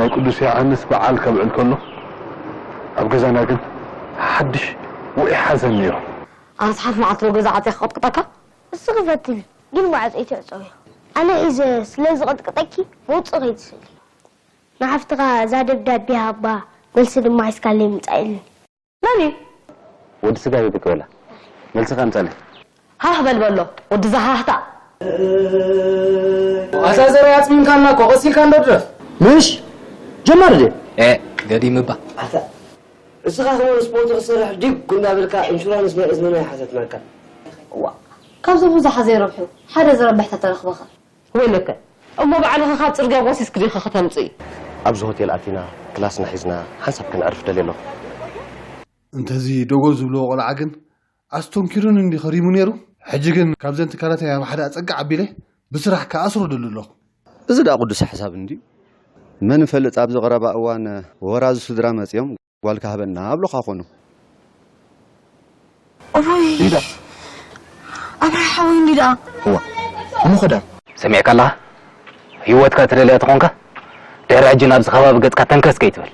ናይ ቅዱስ ዮሃንስ በዓል ከብዕል ከሎ ኣብ ገዛና ግን ሓድሽ ውዑይ ሓዘን ነይሩ። ኣነስ ሓንቲ መዓልቲ ዶ ገዛ ዓጽየ ክቕጥቅጠካ? እስኺ ፈትኒ፣ ግን ማዕጾ ኣይትዕጸውዮ። ኣነ ሒዘ ስለ ዝቕጥቅጠኪ መውጽኢ ከይትስእኒ። ንሓፍትኻ እዛ ደብዳቤ ሃባ፣ መልሲ ድማ ሒዝካለይ ምጻእ ኢሉኒ። መን እዩ? ወዲ ስጋ ይብቅ በላ። መልስኻ ኣምጻለይ። ሃህ በል በሎ፣ ወዲ ዝሃህታ። ኣታ ዘርኣይ ኣጽሚምካና እኮ፣ ቀስ ኢልካ እንዶ ድረፍ። ምሽ? ጀማሪ ድየ? ኤ፣ ገዲም እባ። ኣታ፣ እስኻ ከማን ስፖርት ክሰርሕ ዲግ እንዳበልካ ኢንሹራንስ ናይ እዝንና ይሓተትናካ። እዋ፣ ካብዞም ብዙሓት ዘይረብሑ ሓደ ዝረብሕ ተተረኽበኸ? ወይለከ፣ እሞ ባዕልኺ ካብ ጽርግያ ጎሲስኪ ዲኺ ከተምጽኢ? ኣብዚ ሆቴል ኣቲና፣ ክላስና ሒዝና፣ ሓንሳብ ክነዕርፍ ደልየ ኣለኹ። እንተዚ ደጎል ዝብልዎ ቆልዓ ግን ኣስተንኪሩኒ እንዲ ከሪሙ ነይሩ። ሕጂ ግን ካብዘን ትካላተይ ኣብ ሓደ ኣጸግዕ ኣቢለ ብስራሕ ክኣስሮ ደሊ ኣለኹ። እዚ ደኣ ቅዱስ ሓሳብ እንድዩ። መን ይፈልጥ ኣብዚ ቀረባ እዋን ወራዚ ስድራ መጺኦም ጓል ክሃበና ኣብሉኻ ኮኑ። እፎይ። ሊዳ። ኣብርሃ ሓወይ እንዲ ደኣ። እዋ። እሞ ኸዳ። ሰሚዕካ ኣለኻ? ህይወትካ ትደልያ ተኾንካ ድሕሪ ሕጂ ናብዚ ከባቢ ገጽካ ተንከስ ከይትብል።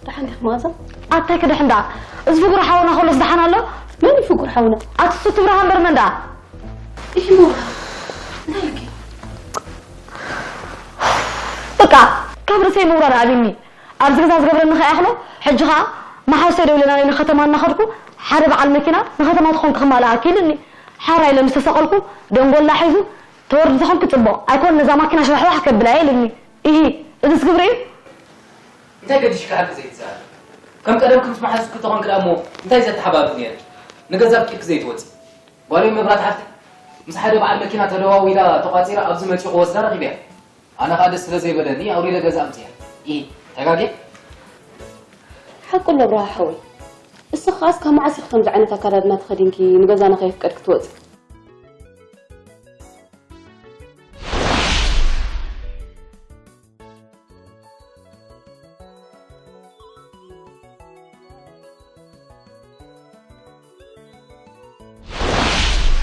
ደሓን ዲኺ መኣዛ? ኣታይ ክድሕን ደኣ? እዚ ፍጉር ሓውና ከሎስ ደሓን ኣሎ? መን እዩ ፍጉር ሓውና? ኣቲ ሱቲ ብርሃን በርመን ደኣ? እሺ፣ ሞ እንታይ ኢልኪ? በቃ፣ ካብ ርእሰይ ምውራድ ኣብኒ። ኣብዚ ገዛ ዝገብረኒ ከይኣኽሎ፣ ሕጂ ኸኣ መሓውሰይ ደው ኢለ ናበይ ንከተማ እናኸድኩ፣ ሓደ በዓል መኪና ንከተማ ተኾንኪ ክማልኣኪ ኢሉኒ። ሓራ ኢለ ምስ ተሰቐልኩ፣ ደንጎላ ሒዙ፣ ተወርዲ ተኾንኪ ጽቡቕ፣ ኣይኮን ነዛ ማኪና ሽዋሕዋሕ ከብላ እየ ኢሉኒ። ኢሂ፣ እዝስ ግብሪ እዩ? እንታይ ገዲሽካ ሓቂ ዘይትዛረብ? ከም ቀደምኪ ምስ መሓዙትኪ ተኾንኪ ደኣ እሞ እንታይ ዘተሓባብር ነይርኪ? ንገዛ ኣብቂርኪ ዘይትወጺ? ጓለይ መብራት ሓፍተይ ምስ ሓደ በዓል መኪና ተደዋዊላ ተቋጺራ ኣብዚ መጺኡ ክወስዳ ረኺበያ። ኣነ ኸኣ ደስ ስለ ዘይበለኒ ኣውሪደ ገዛ ኣምጺኣ። ኢ፣ ተጋግየ? ሓቁ ኣሎ ብርሃ ሓወይ። እስኺ ኸኣ እስካብ መዓስ ኢኺ ከምዚ ዓይነት ኣከዳድና ተኸዲንኪ ንገዛና ከየፍቀድኪ ትወጺ?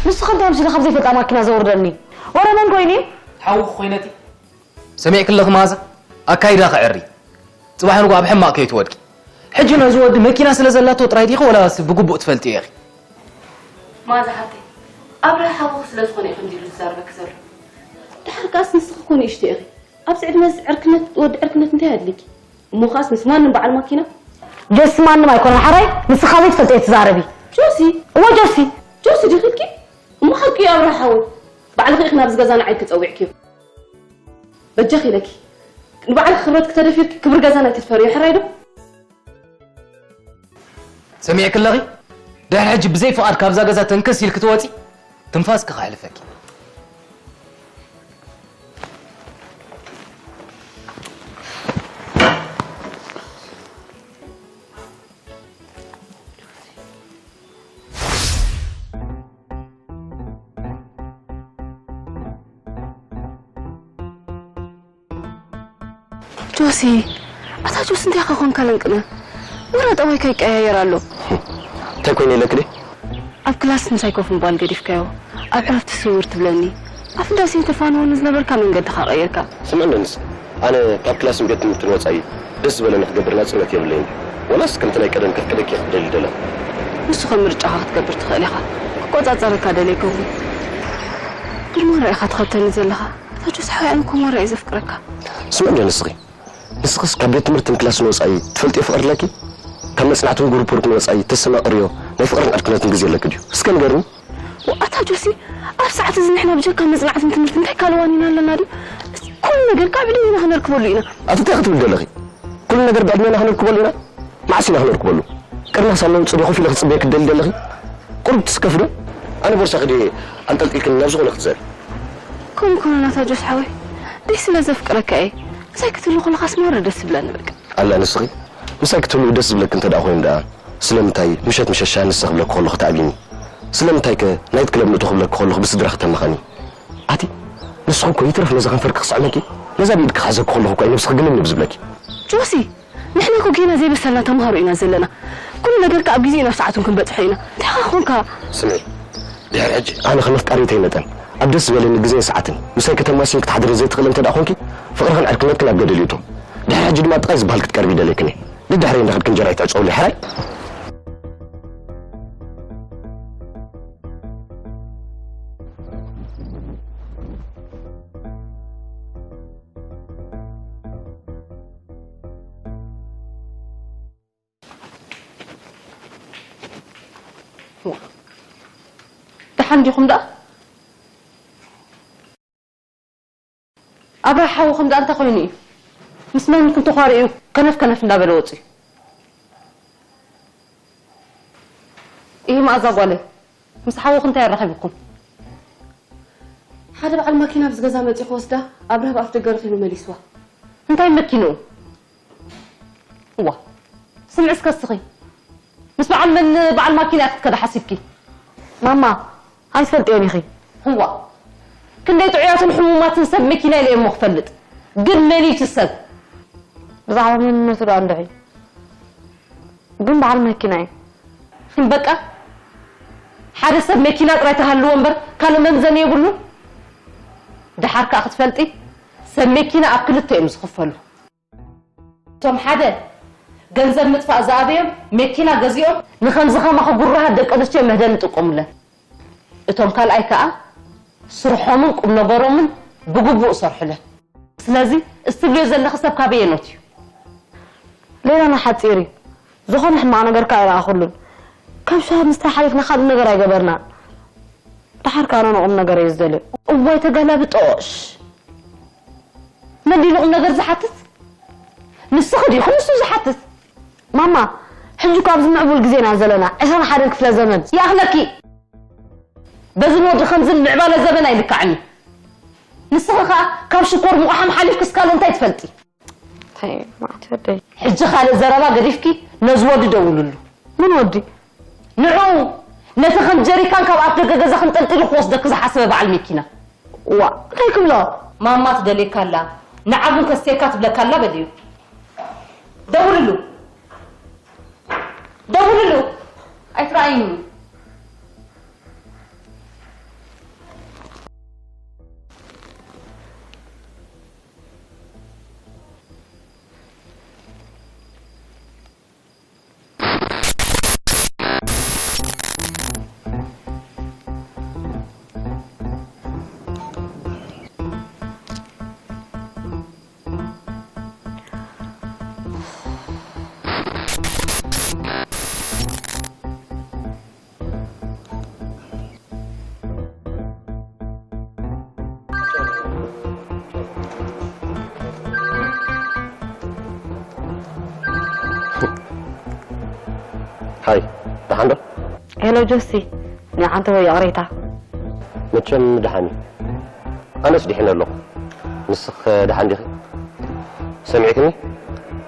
ንስኺ እንታይ ኣምሲሉ ካብ ዘይፈልጣ ማኪና ዘውርደኒ? ወረ መን ኮይኑ እዩ? ሓውኺ ኮይነቲ? ሰሚዕኪ ኣለኺ መኣዛ? ኣካይዳ ከዐሪ። ጽባሕ ንግሆ ኣብ ሕማቕ ከይትወድቂ። ሕጂ ነዚ ወዲ መኪና ስለ ዘላቶ ጥራይ ዲኺ ወላስ ብግቡእ ትፈልጥዮ ኢኺ? መኣዛ ሓብተይ፣ ኣብርሃ ሓውኺ ስለ ዝኾነ እዩ ከምዚ ኢሉ ዝዛረበኪ ዘሎ። ደሓር ከኣስ ንስኺ እኮ ንእሽቶ ኢኺ። ኣብዚ ዕድመ እዚ ዕርክነት፣ ወዲ ዕርክነት እንታይ ኣድልዩኪ? እሞ ከኣስ ምስ ማንም በዓል ማኪና? ጆሲ ማንም ኣይኮነን ሓራይ፣ ንስኻ ዘይትፈልጦ እየ ትዛረቢ። ጆሲ? እወ ጆሲ። ጆሲ ዲኺ ኢልኪ? እሞ ሓቂ እዩ ኣብርሃ ሓወይ። ባዕልኺ ኢኺ ናብዚ ገዛ ንዓይ ክጸዊዕኪ። በጃኺ ኢለኪ። ንባዕልኺ ክብረትኪ ተደፊርኪ ክብሪ ገዛና ኣይትድፈርዮ፣ ሕራይ ዶ? ሰሚዕኪ ኣለኺ? ድሕሪ ሕጂ ብዘይ ፍቓድ ካብዛ ገዛ ተንከስ ኢልኪ ትወጺ፣ ትንፋስኪ ከሕልፈኪ። ጆሲ፣ ኣታ ጆሲ እንታይ ኢኻ ኮንካ ለንቅነ? ወረ ጠባይካ ይቀያየር ኣሎ። እንታይ ኮይነ ኢለክ ድየ? ኣብ ክላስ ምሳይ ኮፍ ምባል ገዲፍካዮ፣ ኣብ ዕረፍቲ ስውር ትብለኒ። ኣፍንጫ ዘይተፋንወኒ ዝነበርካ መንገድኻ ቀይርካ። ስምዕኒ ንስ፣ ኣነ ካብ ክላስን ቤት ትምህርትን ወጻኢ ደስ ዝበለኒ ክገብር ናጽነት የብለይን። ወላስ ከምቲ ናይ ቀደም ከፍቅደኪ እየ ክደሊ ደለ። ንሱ ከም ምርጫኻ ክትገብር ትኽእል ኢኻ። ክቆጻጸረካ ደለይከ እውን። ግን ወረ ኢኻ ትኸብተኒ ዘለኻ። ኣታ ጆሲ ሓወይ ኣነ እኮ ወረ እየ ዘፍቅረካ። ስምዕኒ ንስኺ፣ ንስኽስ ካብ ቤት ትምህርትን ክላስን ወጻኢ ትፈልጥዮ ፍቕሪ ኣለኪ? ካብ መጽናዕትን ግሩፕ ወርክን ወጻኢ ተስተማቕርዮ ናይ ፍቕርን ዕርክነትን ግዜ ኣለኪ ድዩ? እስከ ንገርኒ። ኣታ ጆሲ፣ ኣብ ሰዓት እዚ ንሕና ብጀካ መጽናዕትን ትምህርቲ እንታይ ካልእ ዋኒና ኣለና ድዩ? ኩሉ ነገር ካብ ዕድሜና ክነርክበሉ ኢና። ኣቲ እንታይ ክትብል ደለኺ? ኩሉ ነገር ብዕድሜና ክነርክበሉ ኢና? መዓስ ኢና ክነርክበሉ? ቅድሚ ክሳብ ነውጽእ ዶ ኮፍ ኢለ ክጽበየኪ ትደሊ ደለኺ? ቁሩብ ትስከፊ ዶ? ኣነ ቦርሳኺ ድየ ኣንጠልጢልክኒ ናብ ዝኾነ ክትዘሪ? ከምኡ ኮነ ናታ ጆስ ሓወይ፣ ደይ ስለ ዘፍቅረካ እየ። ምሳይ ክትህሉ ከለኻስ ማረ ደስ ዝብለኒ በቃ። ኣላ ንስኺ ምሳይ ክትህሉ ደስ ዝብለኪ እንተ ደኣ ኮይኑ ደኣ ስለምንታይ ምሸት ምሸት ሻሂ ንሰ ክብለኪ ከለኹ ትኣብይኒ? ስለምንታይ ከ ናይት ክለብ ንእቶ ክብለኪ ከለኹ ብስድራኺ ተማኸኒ? ኣቲ ንስኺ እኮ ይትረፍ ነዛ ከንፈርኪ ክስዕመኪ፣ ነዛ ብኢድኪ ክሕዘኪ ከለኹ እኮ እዩ ነብስኺ ግልምልም ዝብለኪ። ጆሲ፣ ንሕና እኮ ጌና ዘይበሰልና ተምሃሮ ኢና ዘለና። ኩሉ ነገር ከኣ ኣብ ግዜኡ ናብ ሰዓቱን ክንበጽሖ ኢና። እንታይ ኾንካ? ስምዒ፣ ድሕሪ ሕጂ ኣነ ከም ኣፍቃሪተይ መጠን ኣብ ደስ ዝበለኒ ግዜን ሰዓትን ምሳይ ከተማስይን ክትሓድርን ዘይትኽእሊ እንተ ደኣ ኾንኪ፣ ፍቕርኽን ዕርክነትክን ኣብ ገደል ይእቶ። ድሕሪ ሕጂ ድማ ጥራይ ዝበሃል ክትቀርቢ ይደልየክን እየ። ደድሕረይ እንዳኸድኪ እንጀራይ ትዕጸውለይ፣ ሕራይ? ደሓን ዲኹም ደኣ? ኣብርሃ ሓውኹም ደኣ እንታይ ኮይኑ እዩ? ምስ መን ክንቱ ኳርዩ ከነፍ ከነፍ እንዳበለ ወፅዩ? ይህ መኣዛ ጓለይ፣ ምስ ሓውኹም እንታይ ኣራኺብኩም? ሓደ በዓል ማኪና ኣብዚ ገዛ መፂኡ ክወስዳ ኣብርሃ ብኣፍ ደገ ረኺቡ መሊስዋ። እንታይ መኪንኡ? እዋ፣ ስምዒ እስከ እስኺ። ምስ በዓል መን በዓል ማኪና ክትከዳ ሓሲብኪ? ማማ፣ ኣይትፈልጥዮን ኢኺ። እዋ፣ ክንደይ ጥዑያትን ሕሙማትን ሰብ መኪና ኢለ እሞ ክፈልጥ። ግን መን እዩ እቲ ሰብ? ብዛዕባ መንነቱ ደኣ እንድዒ። ግን በዓል መኪና እዩ። በቃ፣ ሓደ ሰብ መኪና ጥራይ ተሃልዎ እምበር ካልእ መምዘኒ የብሉን። ደሓር ከኣ ክትፈልጢ፣ ሰብ መኪና ኣብ ክልተ እዮም ዝኽፈሉ። እቶም ሓደ ገንዘብ ምጥፋእ ዝኣበዮም መኪና ገዚኦም ንኸምዚ ከማኺ ጉራሃት ደቂ ኣንስትዮ መህደን ይጥቀሙለን። እቶም ካልኣይ ከኣ ስርሖምን ቁም ነገሮምን ብግቡእ ሰርሑለን። ስለዚ እዚ ትብልዮ ዘለኺ ሰብ ካበየኖት እዩ? ሌላና ሓጺር እዩ። ዝኾነ ሕማቕ ነገር ከኣ ኣይረኣኹሉን። ካብ ሻሂ ምስታይ ሓሊፍና ካልእ ነገር ኣይገበርናን። ደሓር ከኣ ኣነ ንቁም ነገር እየ ዝደልዮ። እዋይ ተገላብጦሽ! መን ድዩ ንቁም ነገር ዝሓትት? ንስኺ ዲኹ ንሱ ዝሓትት? ማማ፣ ሕጂ እኮ ኣብዚ ምዕቡል ግዜ ኢና ዘለና፣ ዕስራን ሓደን ክፍለ ዘመን። ይኣኽለኪ! በዝን ወዲ ከምዝን ምዕባለ ዘበን ኣይልካዕን እዩ። ንስኺ ኸኣ ካብ ሽኮር ምቑሓም ሓሊፍክስ ካልእ እንታይ ትፈልጢ? እንታይ ማለት ወደይ? ሕጂ ካልእ ዘረባ ገዲፍኪ ነዚ ወዲ ደውልሉ። ምን ወዲ? ንዑ፣ ነቲ ከም ጀሪካን ካብ ኣፍ ደገ ገዛ ክንጠልጢሉ ክወስደኪ ዝሓሰበ በዓል መኪና። ዋ፣ እንታይ ክብሎ? ማማ ትደልየካ ኣላ፣ ንዓ ቡን ከስትየካ ትብለካ ኣላ በልዩ። ደውልሉ። ደውልሉ። ኣይትረኣይኒ። ሃይ፣ ደሓን ዶ? ሄሎ ጆሲ፣ ንዓንተ ወይ ይቕሬታ። መቸም ደሓን እዩ። ኣነስ ድሒነ ኣለኹ። ንስኽ ደሓን ዲኺ? ሰሚዕክኒ?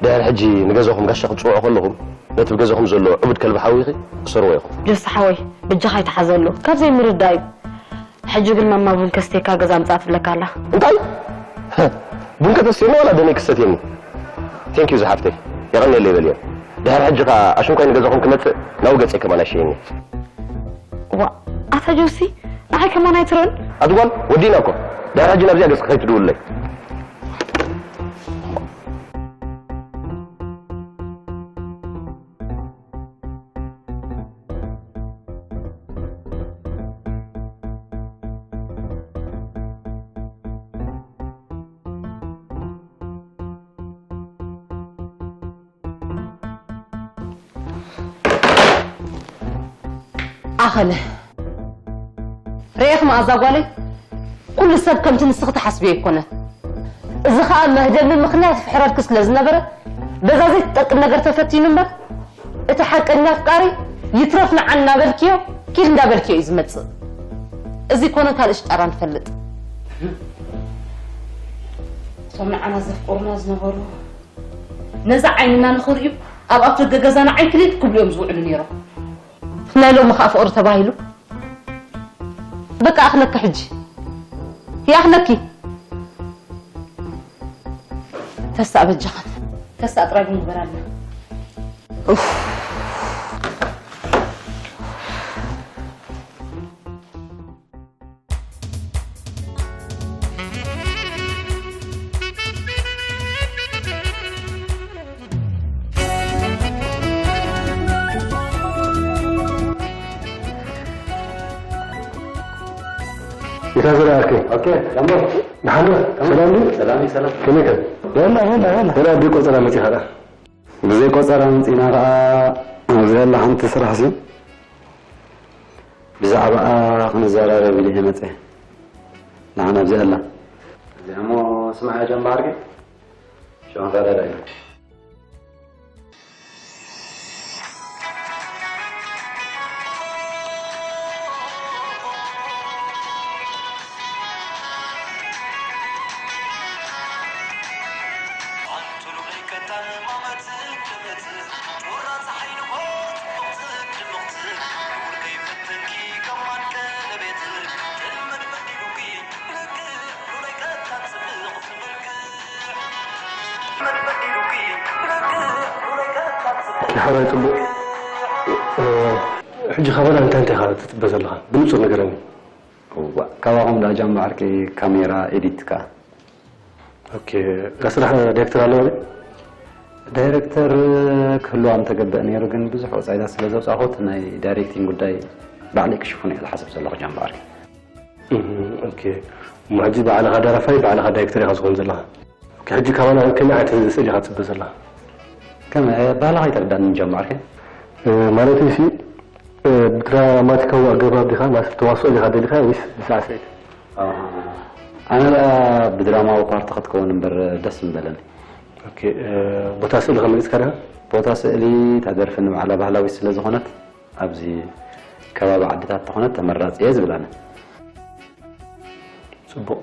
ድሕሪ ሕጂ ንገዛኹም ጋሻ ክትጽውዑ ከለኹም፣ ነቲ ብገዛኹም ዘሎ ዕቡድ ከልቢ ሓዊኺ እሰርዎ ኢኹም። ጆሲ ሓወይ፣ በጃኻ ኣይትሓዘሉ። ካብ ዘይምርዳእ እዩ። ሕጂ ግን ማማ ቡን ከስትየካ ገዛ ምጻእ ትብለካ ኣላ። እንታይ? ቡን ከተስትየኒ ዋላ ደመይ ክሰትየኒ? Thank you ዝሓፍተይ፣ የቐንየለይ በልዮ። ድሕሪ ሕጂ ኸኣ ኣሽንኳይ ንገዛኹም ክመጽእ ናብኡ ገጸይ ከማን ኣይሽየኒ። ዋ ኣታ ጆሲ፣ ንዓይ ከማን ኣይትረን። ኣቲ ጓል፣ ወዲእና እኮ። ድሕሪ ሕጂ ናብዚኣ ገጽ ከይትድውለይ። ኣኸለ ርኤኽማ እዛ ጓለይ ኩሉ ሰብ ከምቲ ንስኺ ትሓስብዮ ኣይኮነን። እዚ ኸኣ መህደሚ ምኽንያት ይፍሕረልኪ ስለ ዝነበረ በዛ ዘይትጠቅም ነገር ተፈቲኑ እምበር እቲ ሓቀኛ ኣፍቃሪ ይትረፍ ንዓ እናበልክዮ ኪድ እንዳበልክዮ እዩ ዝመጽእ። እዚ ኮነ ካልእ ሽጣራ ንፈልጥ። እቶም ንዓና ዘፍቅሩና ዝነበሩ ነዛ ዓይንና ንኽርእዩ ኣብ ኣፍደገ ገዛና ዓይክሊት ክብሉ እዮም ዝውዕሉ ነይሮም። ናይ ሎሚ ኸኣ ፍቕሪ ተባሂሉ በቃ ኣኽለኪ ሕጂ ይኣኽለኪ። ተሳእ በጃኻ ተሳእ ጥራይ ግበራልና። ኢታ ዝረኣልከ ኦኬ፣ ዳሞ፣ ንሓመ ሰላም ድዩ? ሰላም እዩ፣ ሰላም። ከመይ ከ ደህና፣ ደህና፣ ደህና። ገና ብቆጸራ መጺኻ ደኣ። ብዘይ ቆጸራ መጺና ከኣ ኣብዚ ያላ ሓንቲ ስራሕ ሲ ብዛዕባኣ ክንዘራረብ ኢለ እየ መጸ። ንዓና ኣብዚ ያላ። እዚኣ እሞ ስምዓ ጀምባርኪ። ሸንፈረዳ እዩ። ሕራይ ጽቡቕ። ሕጂ ካባና እንታይ እንታይ ኢኻ ትጽበ ዘለኻ? ብንጹር ንገረኒ። እዋ፣ ካባኹም ደኣ ጃምባዓርኪ ካሜራ ኤዲት ከኣ። ኦኬ፣ እታ ስራሕ ዳይሬክተር ኣለዋ ድያ? ዳይሬክተር ክህልዋ ምተገበእ ነይሩ፣ ግን ብዙሕ ወጻኢታት ስለ ዘውጻእኹ እቲ ናይ ዳይሬክቲንግ ጉዳይ ባዕለይ ክሽፍኖ እየ ዝሓስብ ዘለኹ ጃምባዓርኪ። እህ፣ ኦኬ። እሞ ሕጂ ባዕልኻ ደራፋይ፣ ባዕልኻ ዳይሬክተር ኢኻ ዝኾን ዘለኻ። ኦኬ፣ ሕጂ ካባና ከመይ ዓይነት ስእሊ ኢኻ ትጽበ ዘለኻ? ከመይ ባህልኻ ኣይተረዳእንን ጀማርኪ? እ፣ ማለተይ ሲ፣ እ፣ ብድራማቲካዊ ኣገባብ ዲኻ፣ ማለት ተዋስኦ ዲኻ ደሊኻ ወይስ ብሳዕስዒት? ኣነ ደኣ ብድራማዊ ፓርቲ ክትከውን እምበር ደስ ምበለኒ። ኦኬ፣ እ፣ ቦታ ስእሊ ከመይ ኢልካ ዲኻ? ቦታ ስእሊ፣ እታ ደርፊ ንባዕላ ባህላዊት ስለ ዝኾነት፣ ኣብዚ ከባቢ ዓድታት ተኾነት ተመራጺ እየ ዝብል ኣነ። ጽቡቕ።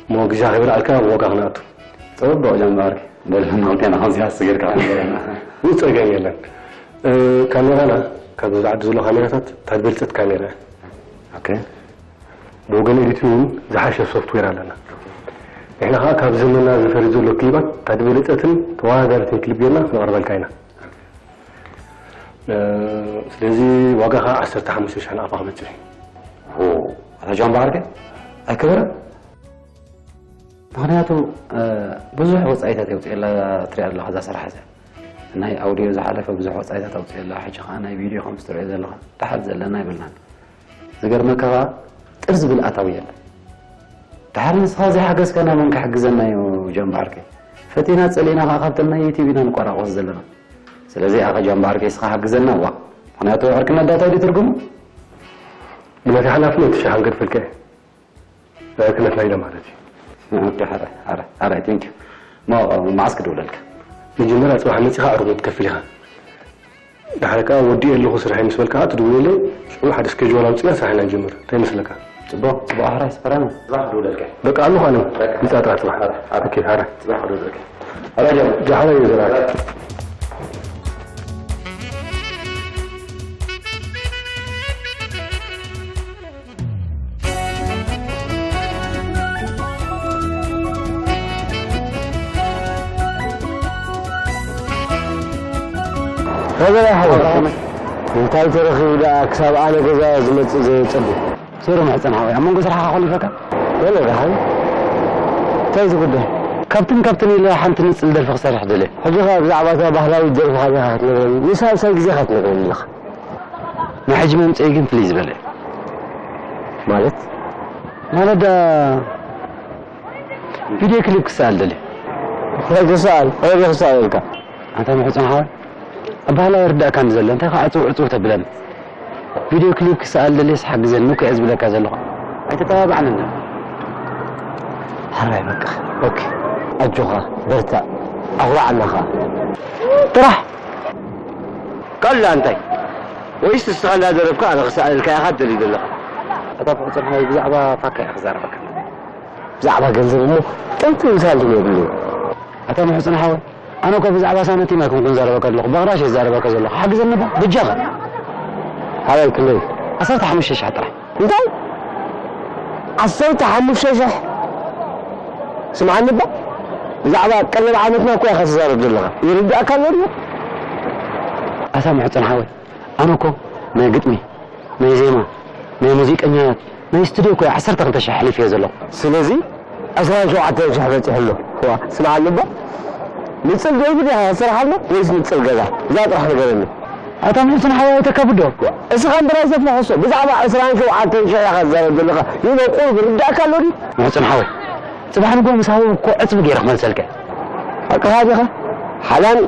እሞ ግዜ ኣኺብና ኣልካ ዋጋ ክንኣቱ። ጽቡቕ ጀምባር። በል ንኽልቴና ከምዚ ኣስጊርካ ንገረና። ምንም ጸገም የለን። እ፣ ካሜራና ካብዚ ዓዲ ዘሎ ካሜራታት እታ ዝበልጸት ካሜራ እያ። ኦኬ። ብወገን ኤዲቲንግ እውን ዝሓሸ ሶፍትዌር ኣለና። ንሕና ኸኣ ካብ ዘመንና ዝፈሪ ዘሎ ክሊባት እታ ዝበለጸትን ተወዳዳሪትን ክሊፕ ጌርና ክነቕርበልካ ኢና። እ፣ ስለዚ ዋጋ ኸኣ ዓሰርተ ሓሙሽተ ሽሕ ናቕፋ ክበጽሕ እዩ። ኦ፣ ኣታ ጃምባር ከ ኣይከበረን? ምኽንያቱ፣ እ፣ ብዙሕ ወጻኢታት የውጽኤላ ትሪኣ ኣለኻ እዛ ስራሕ እዚኣ። ናይ ኣውዲዮ ዝሓለፈ ብዙሕ ወጻኢታት ኣውጽኤላ፣ ሕጂ ኸኣ ናይ ቪድዮ ከምዚ ትሪኦ ዘለኻ ደሓር ዘለና ኣይብልናን። ዝገርመካ ኸኣ ጥር ዝብል ኣታዊ የለን። ደሓር ንስኻ ዘይሓገዝካና መን ክሕግዘና እዩ ጀምባርከይ? ፈቲና ጸሊእና ኸኣ ካብተን ናይ ዩቲብ ኢና ንቆራቆስ ዘለና። ስለዚ ኣኸ ጀምባርከይ እስኻ ሓግዘና እዋ። ምኽንያቱ ዕርክነት ዳታ ድዩ ትርጉሙ? ብናተይ ሓላፍነት ሽሓን ገድፈልካ እየ። ዕርክነትና ኢለ ማለት እዩ። ኦኬ፣ ሓራይ፣ ሓራይ፣ ሓራይ፣ ቴንክ ዩ። እሞ መዓስ ክድውለልካ? መጀመርያ ጽባሕ መጺኻ ዕርክነት ትከፍል ኢኻ። ድሓር ከኣ ወዲኤ ኣለኹ ስርሐይ ምስ በልካ ከኣ ትድውለለይ፣ ሽዑ ሓደ ስኬጁዋል ኣውጺእና ስራሕና ንጅምር። እንታይ ይመስለካ? ጽቡቕ፣ ጽቡቕ፣ ኣሕራይ ስፈራና። ጽባሕ ክድውለልካ። በቃ ኣለኹ ኣነ። በቃ። ምጻእ ጥራሕ ጽባሕ። ሓራይ፣ ሓራይ። ኦኬ፣ ሓራይ። ጽባሕ ክድውለልካ። ሓራይ ጀምር። ዳሕራይ እዩ ዝረኣየካ። እዛ ሓወይ እንታይ ተረኺቡ ደኣ ክሳብ ኣነ ገዛ ዝመጽእ ዘየጸብእ? ሴሩ ምሕጽን ሓወይ፣ ኣብ መንጎ ስራሕኻ ኮሊፈካ? በለ ደሓን። እንታይ እዚ ጉዳይ? ካብትን ካብትን ኢለ ሓንቲ ንጽል ደርፊ ክሰርሕ ደልየ። ሕጂ ኸኣ ብዛዕባ እታ ባህላዊት ደርፍኻ ዲኻ ክትነግረኒ? ንሳ ምሳይ ግዜኻ ትነግረኒ ኣለኻ። ናይ ሕጂ መምጽኢ ግን ፍልይ ዝበለ እዩ። ማለት? ማለት ደኣ ቪድዮ ክሊፕ ክሰኣል ደልየ። እንታይ ክሰኣል? ኣበይ ክሰኣል ኢልካ? ኣንታ ምሕጹን ሓወይ፣ ኣብ ባህላ ይርዳእካኒ ዘሎ፣ እንታይ ከዓ ዕጽው ዕጽው ተብለኒ? ቪድዮ ክሊፕ ክሰኣል ደልየስ ሓግዘኒ እኮ እየ ዝብለካ ዘለኹ። ኣይተጠባባዕን እንዳ። ሕራይ በቃ። ኦኬ። ኣጆኻ፣ በርታዕ፣ ኣኹርዓና ኸኣ። ጥራሕ። ካላ እንታይ? ወይስ ንስኻ እንዳደረፍካ ኣነ ክሰኣለልካ ኢኻ ትደሊ ዘለኻ? ኣታ ምሕጹን ሓወይ፣ ብዛዕባ ፋካ እየ ክዛረበካ። ብዛዕባ ገንዘብ እሞ ጥንጥን ሳንቲም የብሉን። ኣታ ምሕጹን ሓወይ፣ ኣነ እኮ ብዛዕባ ሳንቲም ኣይኮንኩን ዛረበካ ዘለኹ፣ ብቕራሽ እየ ዛረበካ ዘለኹ። ሓግዘኒ እባ፣ በጃኻ። ሓራይ ክንደይ? ዓሰርተ ሓሙሽተ ሽሕ ጥራሕ። እንታይ? ዓሰርተ ሓሙሽተ ሽሕ? ስምዓኒ እባ፣ ብዛዕባ ቀለብ ዓመትና እኮ ኢኻ ትዛረብ ዘለኻ። ይርድኣካ ኣሎ ድዩ? ኣታ ምሕጹን ሓወይ፣ ኣነ እኮ ናይ ግጥሚ፣ ናይ ዜማ፣ ናይ ሙዚቀኛታት፣ ናይ ስቱድዮ እኮ ዓሰርተ ክልተ ሽሕ ኣሕሊፈዮ ዘለኹ። ስለዚ ዕስራን ሸውዓተን ሽሕ በጺሑ ኣሎ። ዋ፣ ስምዓኒ እባ። ንጽል ዶ ኢሉ ዲኻ ትሰርሓልና ወይስ ንጽል ገዛ? እዛ ጥራሕ ንገረኒ። ኣታ ምሕጹን ሓወይ ኣይተካብዶ። ዋ፣ እስኻ እምበር ኣይተፍልሖ እሱ። ብዛዕባ ዕስራን ሸውዓተን ሽሕ ኢኻ ትዛረብ ዘለኻ። ይበቁ ይርዳእካ ኣሎ ድዩ? ምሕጹን ሓወይ፣ ጽባሕ ንግሆ ምስ ሃወ እኮ ዕጽቢ ገይረ ክመልሰልካ። ሓቅኻ ዲኻ? ሓላን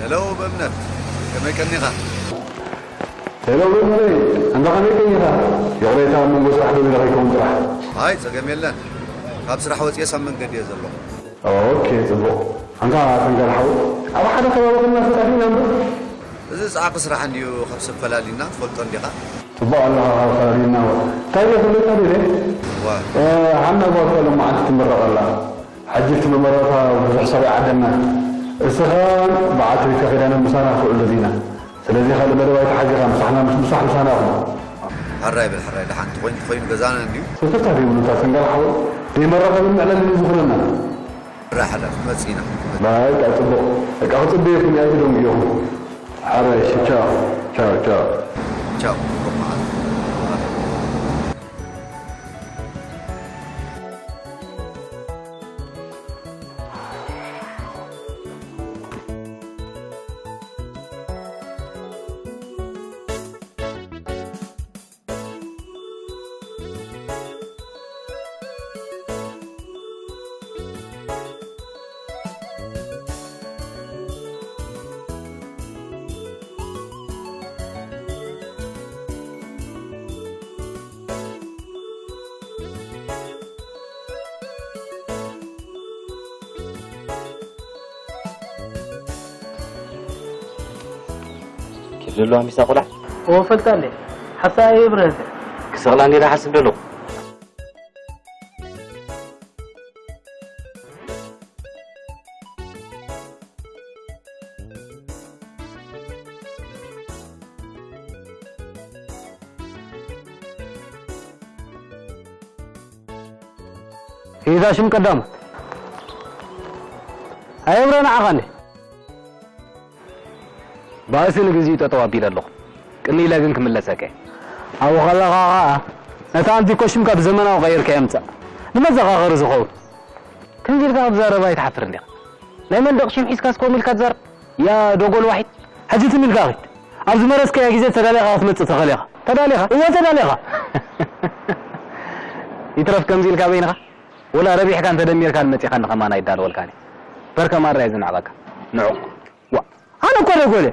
ሄሎ በእምነት፣ ከመይ ቀኒኻ? ሄሎ በእምነተይ፣ ኣንታ ከመይ ቀኒኻ? ይቕሬታ፣ ኣብ መንጎ ስራሕ ደው ኢለ ከይከውን ጥራሕ። ኣይ፣ ጸገም የለን። ካብ ስራሕ ወጺኤስ ኣብ መንገዲ እየ ዘለኹ። ኦኬ፣ ጽቡቕ። ኣንታ ተንጋል ሓወይ፣ ኣብ ሓደ ከባቢ ኮይንና ተጣፊእና እምበር። እዚ ጻዕቂ ስራሕ እንድዩ፣ ካብ ሰብ ፈላሊና ትፈልጦ እንዲኻ። ጽቡቕ ኣለኻ፣ ካብ ፈላሊና እዋ። እንታይ ድየ ክብለካ ደልየ? እዋ። እ፣ ሃና ጓልካ ሎም መዓልቲ ትምረቕ ኣላ። ሕጂ እቲ መመረቕታ ብዙሕ ሰብ ኣይዓደናን። እስኻ በዓል ትሪካ ኪዳነ ምሳና ክትውዕል ደሊና። ስለዚ ካልእ መደብ ኣይተሓዚኻ፣ ምሳሕና ምስ ምሳሕ ምሳና ኢኹም። ሕራይ በል፣ ሕራይ ደሓን እንተኾይኑ፣ እንተኾይኑ ገዛና እንድዩ። ተፈታዊ ይብሉ እታ ሰንጋል ሓወይ፣ ዘይመራኸብን መዕለልን እዩ ዝኾነና። ሕራይ ሓዳር፣ ክንመጽእ ኢና። በቃ ጽቡቕ። በቃ ክጽበየኩም እየ፣ ኣይትደንጉየኹም። ሕራይ፣ ቻው፣ ቻው፣ ቻው። ቻው፣ ጽቡቕ መዓልቲ። ኬፍ ዘለዋ ሚሳ ቆልዓ? እወ፣ ፈልጣ ኣለይ። ሓፍታ እየ ብረህተ። ክሰቕላ እንዲና ሓስብ ዘለኹ። ሂዛ ሽም ቀዳሞት። ኣየብረ ንዓኻ እንዴ? ባእሲ ንግዚኡ ጠጠው ኣቢለ ኣለኹ። ቅንይ ኢለ ግን ክምለሰካ እየ። ኣብኡ ከለኻ ኸኣ ነታ ኣንቲኮ ሽምካ ብዘመናዊ ቀይርካያ ምጻእ። ንመዘኻኸሪ ዝኸውን። ከምዚ ኢልካ ክትዛረብ ኣይትሓፍርን ዲኻ? ናይ መንደቕ ሽም ሒዝካስ ከምኡ ኢልካ ትዛረብ? ያ ዶጎል ዋሒድ። ሕጂ ትም ኢልካ ኺድ። ኣብ ዝመረጽካዮ ግዜ ተዳሊኻ ክትመጽእ ትኽእል ኢኻ። ተዳሊኻ? እወ፣ ተዳሊኻ። ይትረፍ ከምዚ ኢልካ በይንኻ። ወላ ረቢሕካን ተደሚርካን መጺኻኒ ከማን ኣይዳለወልካን እየ። በር ከማራ እየ ዝንዕቐካ። ንዑቕ። ዋ፣ ኣነ እኮ ደጎለ።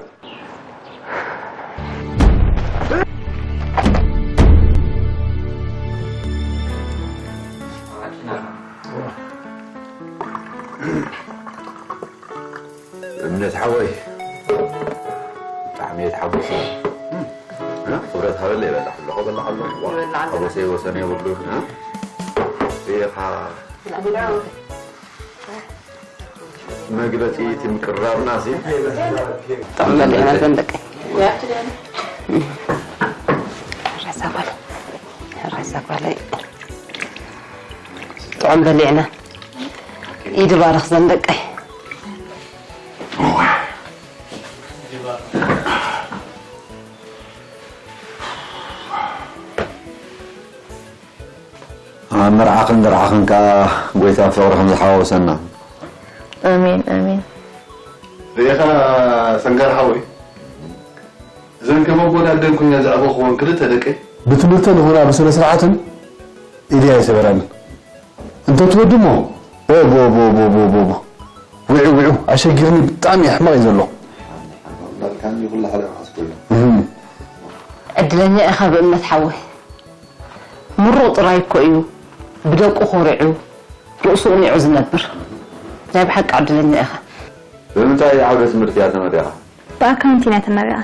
ሓጎስ። እ? ክብረት ሃበለ ይበላሕ ኣለኹ፣ በላሕ ኣለኹ። ይበላሕ ኣሎ። ሓጎሰይ ወሰን የብሉ። እ? ኢኻ። መግለጺ እቲ ምቅርራብና ሲ ጥዑም በሊዕና ዘን ደቂ። ረሳ ጓል። ረሳ ጓለይ። ጥዑም በሊዕና። ኢድ ባርኽ ዘን ደቀይ። ኣብ መርዓኽን ደርዓኽን ከኣ ጎይታ ፍቕርኽን ዝሓዋውሰና። ኣሜን፣ ኣሜን። ርኢኻ ሰንጋር ሓወይ፣ እዘን ከም ኣቦን ኣደን ኮይና ዘዕበኽወን ክልተ ደቀይ ብትምህርተን ይኹና ብስነ ስርዓተን ኢደይ ኣይሰበራንን። እንተ ትወዲ እሞ፣ ኦ፣ ቦ፣ ቦ፣ ቦ፣ ቦ፣ ቦ፣ ቦ። ውዑ፣ ውዑ፣ ኣሸጊርኒ ብጣዕሚ ሕማቕ እዩ ዘሎ። ኣምላኽ ካን ይኹላ ሓደ መዓስ ኩሉ። እህም። ዕድለኛ ኢኻ ብእምነት ሓወይ። ምሩቕ ጥራይ እኮ እዩ ብደቁ ኮሪዑ ርእሱ ቅኒዑ ዝነብር። ናይ ብሓቂ ዕድለኛ ኢኻ። ብምንታይ ዓውደ ትምህርቲ እያ ተመሪቓ? ብኣካውንቲንግ እያ ተመሪቓ።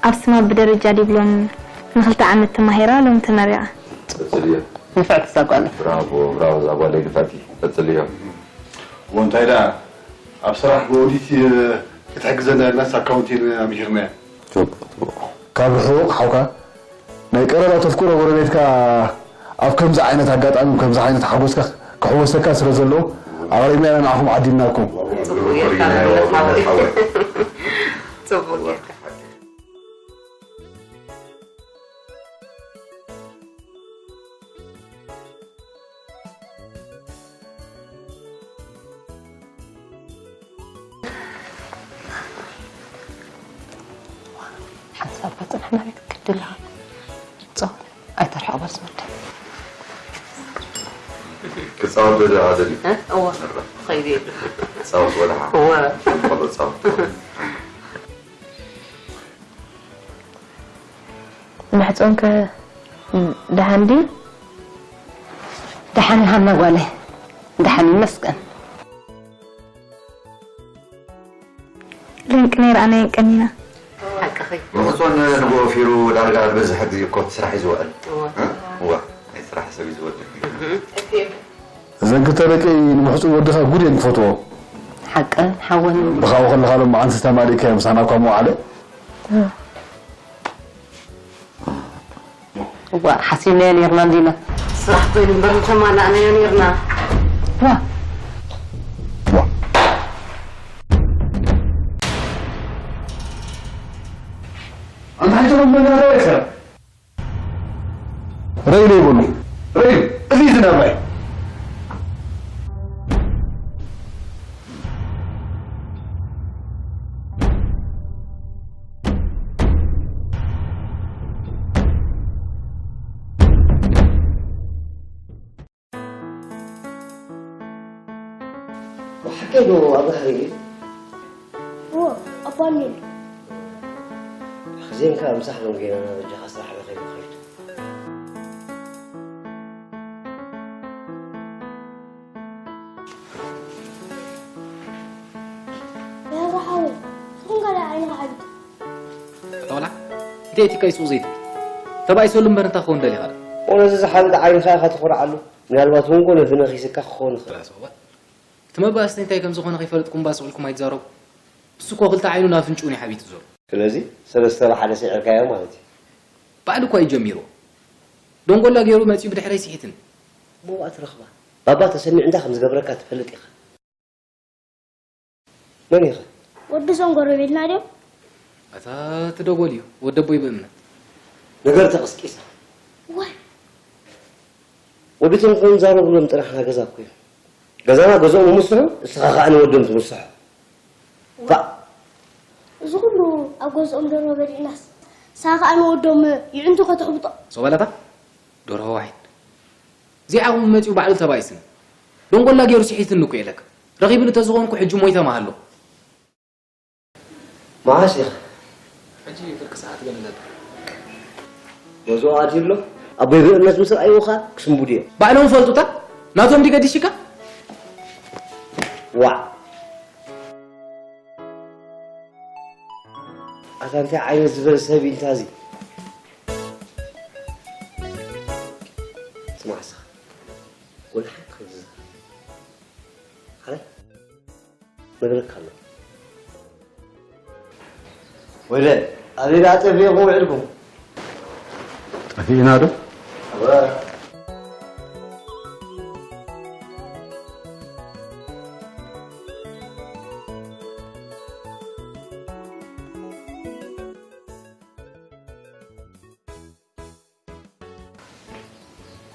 ኣብ ስማ ብደረጃ ዲፕሎም ንኽልተ ዓመት ተማሂራ ሎም ተመሪቓ። ቀጽልዮ። ንፍዕቲ እዛ ጓል። ብራቮ፣ ብራቮ እዛ ጓለይ ንፍዕቲ። ቀጽልዮ። እሞ እንታይ ደኣ ኣብ ስራሕ ብኦዲት ክትሕግዘና ኢልናስ ኣካውንቲንግ ኣምሂርናያ። ጽቡቕ፣ ጽቡቕ። ካብ ርሑቕ ሓውካ ናይ ቀረባ ተፍቅሮ ጎረቤትካ ኣብ ከምዚ ዓይነት ኣጋጣሚ፣ ከምዚ ዓይነት ሓጎስካ ክሕወሰካ ስለ ዘለዎ፣ ኣቕሪብና ኢና ንዓኹም ዓዲልናኩም። ጽቡቕ ጌርካ ንብረት ሓወይ። ጽቡቕ ጌርካ። ሓንሳብ በጽሕ መሬት ግድላ ጾም ኣይተርሕቕ በል ዝወደ። ክጻወት ዶ ደኣ ደሊ? እ? እወ። ኸይደ። ክጻወት ወላሓ። እወ። ቆሎ ጻወት። ማሕጸንከ ደሓን ድዩ? ደሓን ሃና ጓለይ። ደሓን ይመስገን። ለንቅነ ይረኣናየን ቀኒና። ሓቅኺ። ምሕጾን ንግሆ ፊሩ ዳርጋ ዝበዝሐ ግዜ እኮ እቲ ስራሕ እዩ ዝውዕል። እወ። እ? እወ፣ ናይ ስራሕ ሰብ እዩ ዝወድእ። እዘን ክልተ ደቀይ ንምሕጹን ወድኻ ጉድ እየን ክፈትዎ። ሓቀን ሓወን። ብኻኡ ከለኻ ሎም መዓልቲ ተማሊእካዮ ምሳና እኳ መውዓለ። እዋ፣ ሓሲብናዮ ኔርና እንዲና። ስራሕ ኮይኑ እምበር ምተማላእናዮ ኔርና። ዋ። ዋ። ኣንታ ሓይቶም መናኸሪ ሰብ። ረኢለ ይበሉ። ረኢሉ። እዚ እዩ ዝነብራይ። ብሓቀይ ዶ ኣብርሃ ርኢዩ? እወ፣ ኣባ ኒል። ሕዜንካ ምሳሕ ሎምጌና በጃኻ ስራሕ ረኺቡ ኸይድ። ያብርሃ ሓወይ፣ ስኹም ካልኣይ ዓይንኻ ሓቢጥ። ኣታ ቆልዓ፣ እንታይ እቲ ካይ ሱቕ ዘይትብል? ተባኢሰሉ እምበር እንታይ ክኸውን ደሊኻ ደኣ? ኦ፣ ነዚ ዝሓብጥ ዓይንኻ ኢኻ ትኾርዓሉ። ምናልባት እውን ኮነ ዝነኺስካ ክኸውን ይኽእል። ራስ እዋ። እቲ መባእስቲ እንታይ ከም ዝኾነ ከይፈለጥኩም እምባ ስቕ ኢልኩም ኣይትዛረቡ። ንሱ እኮ ክልተ ዓይኑ ናብ ኣፍንጭኡ እዩ ሓቢጡ ዘሎ። ስለዚ ሰለስተ ብሓደ ስዒርካዮ ማለት እዩ። ባዕሉ እኳ እዩ ጀሚርዎ። ደንጎላ ገይሩ መጺኡ ብድሕረይ ስሒትኒ። እሞ ዋእ ትረኽባ። ባባ ተሰሚዑ እንታይ ከም ዝገብረካ ትፈልጥ ኢኻ። መን ኢኻ? ወዲ እዞም ጎረቤትና ድዮም? ኣታ እቲ ደጎል እዩ፣ ወዲ ኣቦይ ብእምነት። ነገር ተቐስቂሳ። ዋይ! ወዲ እቶም ክንዛረብሎም ጥራሕ ገዛ እኮ እዮም። ገዛና ገዝኦም ይምስሑ፣ እስኻ ኸኣ ንወዶም ትምስሖ። ፋእ! እዚ ኩሉ ኣብ ገዝኦም ደርሆ በሊዕናስ፣ ንስኻ ኸኣ ንወዶም ይዕንቱ ከተሕብጦ። ሶባላታ? ደርሆ ዋሒድ። እዚኣ እውን መጺኡ ባዕሉ ተባኢስኒ። ደንጎላ ገይሩ ስሒትኒ እኮ ኢለካ። ረኺቡኒ ተዝኾንኩ ሕጂ ሞይተ ምሃለኹ። መዓስ ኢኻ? ሕጂ ፍርቂ ሰዓት ገለ ዘላ። ገዝኦ ኣትዩ ኣሎ? ኣቦይ ብእምነት ምስ ረኣይዎ ኸኣ ክስንብዱ እዮም። ባዕሎም ፈልጡታ? ናቶም ድዩ ገዲሽካ? ዋዕ! ኣታ እንታይ ዓይነት ዝበለ ሰብ ኢልካ እዚ? ስማዕ እስኻ፣ ወላ ሓንቲ ከይትዛረብ። ሓራይ? ነግረካ ኣለኹ። ወይለ፣ ኣበይ ደኣ ጠፊእኩም ውዒልኩም? ጠፊእና ዶ? እወ።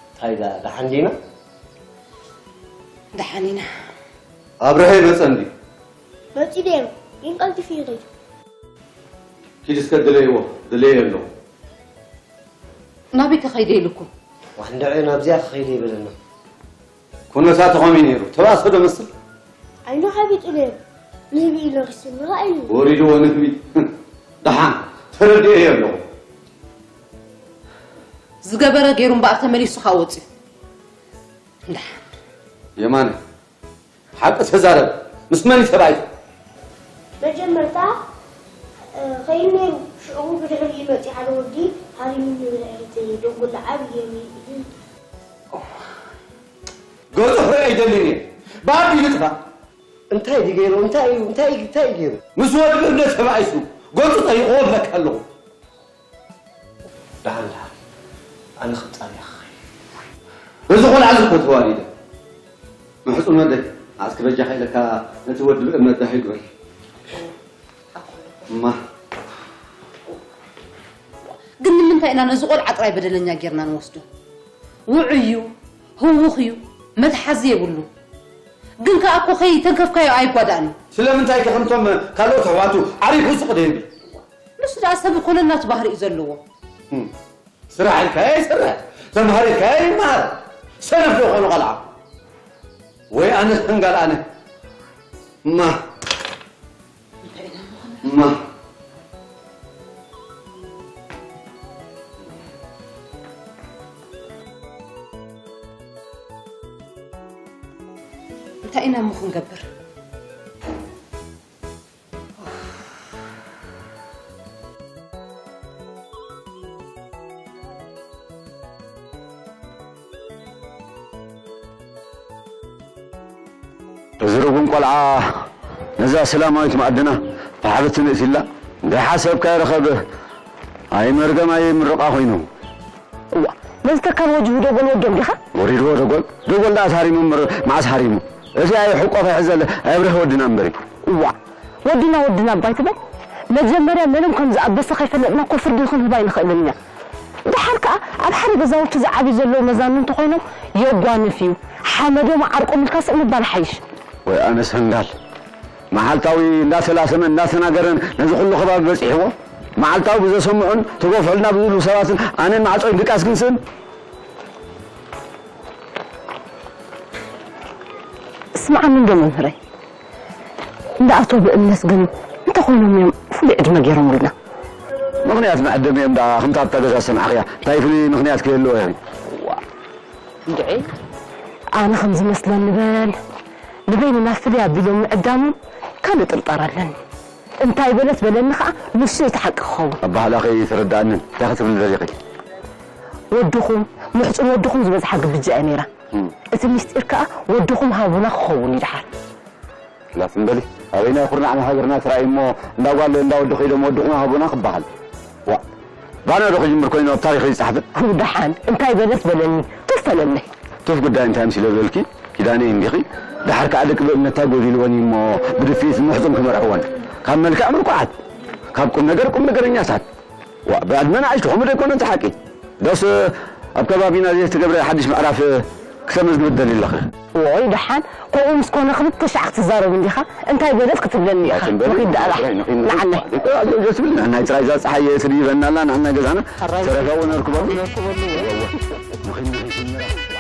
እንታይ ደኣ፣ ደሓን ዲና? ደሓን ኢና። ኣብርሀ ይመጸ እንድዩ? መጺኡ ነይሩ፣ ግን ቀልጢፉ እዩ ከይዱ። ኪድ እስከ ድለይዎ፣ ድለዮ ኣለኹ። ናበይ ከ ከይደ ኢሉኩም? ዋንድዐ ናብዚኣ ከይደ ይበለና። ኩነታቱ ከመይ ነይሩ? ተባእሶ ዶ መስል? ዓይኑ ሓቢጡ ነይሩ። ንህቢ ኢሉ ሪስኒ ረኣዩ። ወሪድዎ ንህቢ። ደሓን፣ ተረዲኤዮ ኣለኹ። ዝገበረ ገይሩ እምበኣር ተመሊሱ ከኣ ወጺኡ። ደሓን። የማነ፣ ሓቂ ተዛረብ። ምስ መን እዩ ተባኢሱ? መጀመርታ፣ እ፣ ኸይኑ ነይሩ። ሽዑ ብድሕሪኡ መጺኡ ሓደ ወዲ ሃሪሙኒ ብድሕሪት ደንጎላ ዓብዪ ገይሩ ኢሉ። ገጹ ክርኢ ኣይደልን እየ። ብኣቢሉ ይጥፋእ። እንታይ ድዩ ገይሩ? እንታይ እዩ? እንታይ እዩ? እንታይ እዩ ገይሩ? ምስ ወዲ እምነት ተባኢሱ ገጹ ጠይቕዎ እብለካ ኣለኹ። ደሓን፣ ደሓን። ኣነ ክጻረይ ክኸይድ። በዚ ቆልዓ እዚ እኮ ተዋሪደ። ምሕጹን ወደይ፣ ኣስኪ በጃኻ ኢለካ ነቲ ወዲ ብእምነት ዳህ ይግበር። እማ። ግን ንምንታይ ኢና ነዚ ቆልዓ ጥራይ በደለኛ ጌርና ንወስዶ? ውዑይ እዩ፣ ህዉኽ እዩ፣ መትሓዚ የብሉ። ግን ከኣ እኮ ከይተንከፍካዮ ኣይጓዳእን እዩ። ስለምንታይ ከ ከምቶም ካልኦት ኣሕዋቱ ዓሪፉ ስቕ ደይብል? ንሱ ደኣ ሰብ እኮ ነናቱ ባህሪ እዩ ዘለዎ። እም። ስራሕ ኢልካዮ ይሰርሕ፣ ተምሃር ኢልካዮ ይመሃር። ሰነፍ ዶ ይኾኑ ቆልዓ? ወይ ኣነስ ሕንጋል ኣነ። እማ። እማ። እንታይ ኢና እሞ ክንገብር? እዚ ርጉም ቆልዓ ነዛ ሰላማዊት መኣድና ብሓበቲ ንእትላ ደሓ ሰብካ ይረኸብ። ኣይ መርገም ኣይ ምርቓ ኮይኑ። እዋ፣ ነዚ ተካል ወጅሁ ደጎል ወዶም ዲኻ? ወሪድዎ ደጎል? ደጎል ደኣ ሃሪሙ እምበር መዓስ ሃሪሙ? እዚ ኣይ ሕቆፍ ኣይሕዘለ፣ ኣይ ኣብርህ ወድና እምበር እዩ። እዋ፣ ወድና ወድና እባ ኣይትበል። መጀመርያ መንም ከም ዝኣበሰ ከይፈለጥና እኮ ፍርዲ ክንህብ ኣይንኽእልን ኢና። ደሓር ከኣ ኣብ ሓደ ገዛውቲ ዝዓብዩ ዘለዉ መዛኑ እንተኾይኖም የጓንፍ እዩ። ሓመዶም ዓርቆም ኢልካ ስቕ ምባል ሓይሽ። ወይ ኣነስ ሕንጋል። መዓልታዊ እንዳተላሰመን እንዳተናገረን ነዚ ኩሉ ከባቢ በጺሕዎ። መዓልታዊ ብዘሰምዑን ተጎፍሑልና ብዝብሉ ሰባትን ኣነን ማዕጾይ ድቃስ ክንስእን። ስምዓኒ እንዶ መምህረይ፣ እንዳ ኣቶ ብእምነት ግን እንተኾይኖም እዮም ፍሉይ ዕድመ ገይሮምልና። ምኽንያት መዐደሚ እዮም ደኣ፣ ከምታ ኣብታ ገዛ ዝሰማዕኽያ። እንታይ ፍሉይ ምኽንያት ክህልዎ ይኽእል? ዋ፣ እንድዒ፣ ኣነ ከም ዝመስለኒ በል፣ ንበይንና ፍልይ ኣቢሎም ምዕዳሞም ካልእ ጥርጣር ኣለኒ። እንታይ በለት በለኒ ኸኣ፣ ንሱ እዩ እቲ ሓቂ ክኸውን። ኣባህላኺ ኣይተረድኣንን። እንታይ ክትብሊ ደሊኺ? ወድኹም፣ ምሕጹን ወድኹም ዝበዝሓ ግብጃ እያ ነይራ። እም። እቲ ምስጢር ከኣ ወድኹም ሃቡና ክኸውን እዩ ደሓር። ላፍ እምበሊ፣ ኣበይናይ ኩርናዕ ሃገርና ተራእዩ እሞ፣ እንዳ ጓል እንዳ ወዲ ከይዶም ወድኹም ሃቡና ክበሃል። ዋ፣ ባና ዶ ክጅምር ኮይኑ ኣብ ታሪኽ ይጻሕፍ? ደሓን፣ እንታይ በለት በለኒ፣ ቱፍ በለለይ። ቱፍ ጉዳይ እንታይ ምስ ኢለ ዝበልኪ፣ ኪዳነይ እንዲኺ፣ ደሓር ከኣ ደቂ ብእምነታ ጎዲልወን እዩ እሞ፣ ብድፍኢት ምሕጹን ክመርዕወን። ካብ መልክዕ ምልኩዓት፣ ካብ ቁም ነገር ቁም ነገረኛታት። ዋ፣ ብዕድመ ንኣሽቱ ከምኡ ዶ ኣይኮነን እቲ ሓቂ? ዶስ ኣብ ከባቢና ዘይተገብረ ሓድሽ ምዕራፍ ክተመዝግቢ ትደሊ ኣለኺ? ዎይ፣ ደሓን፣ ከምኡ ምስ ኮነ ክልተ ሻዕ ክትዛረብ እንዲኻ? እንታይ በለት ክትብለኒ ኢኻ? ንኺድ ደኣ፣ ንዓለይ። ደስ ዝብል ንሕና ጥራይ እዛ ጸሓይ ትድይበና ኣላ፣ ንሕና ገዛና። ሕራይ ተረፈ እውን ነርክበሉ። ነርክበሉ። እወ፣ እወ። ንኺድ፣ ንኺድ፣ ንኺድ።